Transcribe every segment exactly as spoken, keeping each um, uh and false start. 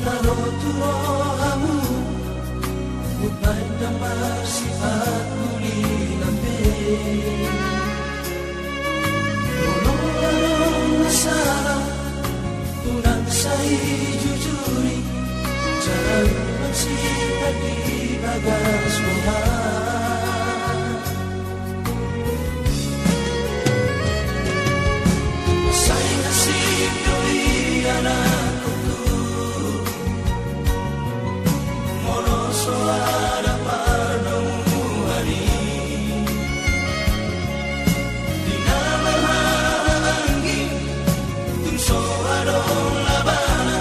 Ro tu rohamu, umbaen ndang marsifat uli lambe. Molo adong na sala, unang sai jujuri, jala unang sipat di bagas roha. Sai asing do i anakkonku, molo so ada pardomuan i. Di na marhahaanggi, tung so adong labana,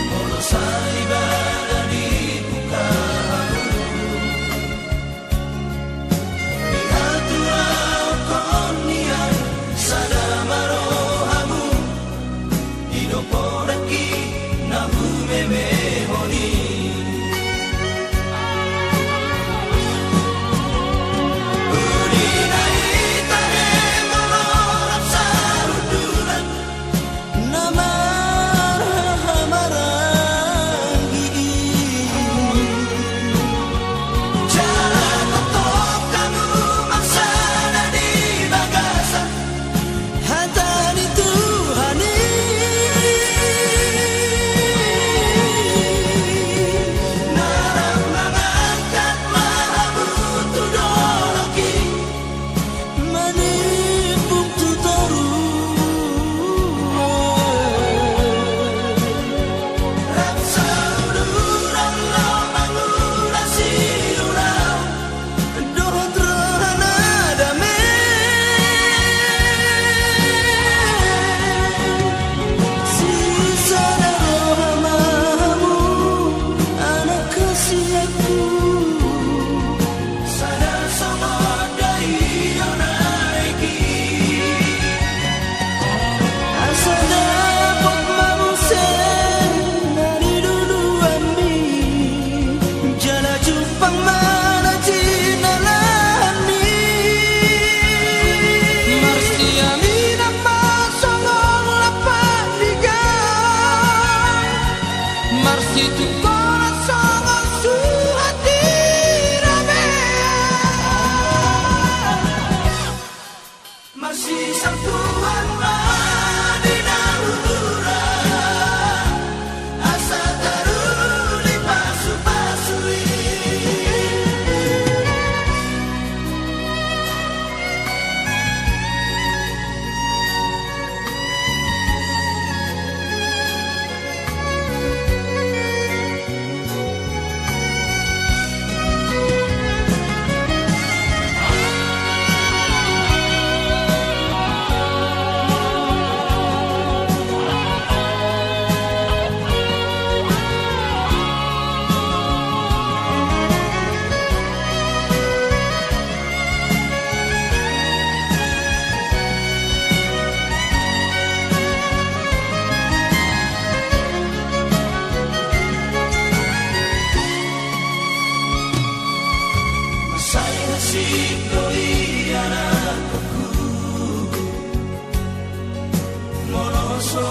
molo sai bada dibuka hamu. Di hatuaonku nian sada ma rohamu, i do podanki na humemehon i. Uli na hita eme rap sahundulan, na marhahamaranggi i. Jala tongtong hamu marsada di bagasan hata ni Tuhan i. Na rap mangangkat ma hamu tu dolok i, manimbung tu toruan. Rap saudut do mangula siulaon dohot roha na dame. Sisada roha ma hamu, anak hasianku. Sada songon daion aek i. Asa dapot ma muse na niluluanmi, jala jumpang ma na jinalahanmi. Marsiaminan ma songon lampak ni gaol, marsitungkolan songon suhat di robean. Marsisangkuan ma di na hurang, asa taruli pasupasu i. Sai asing do i anakkonku, molo so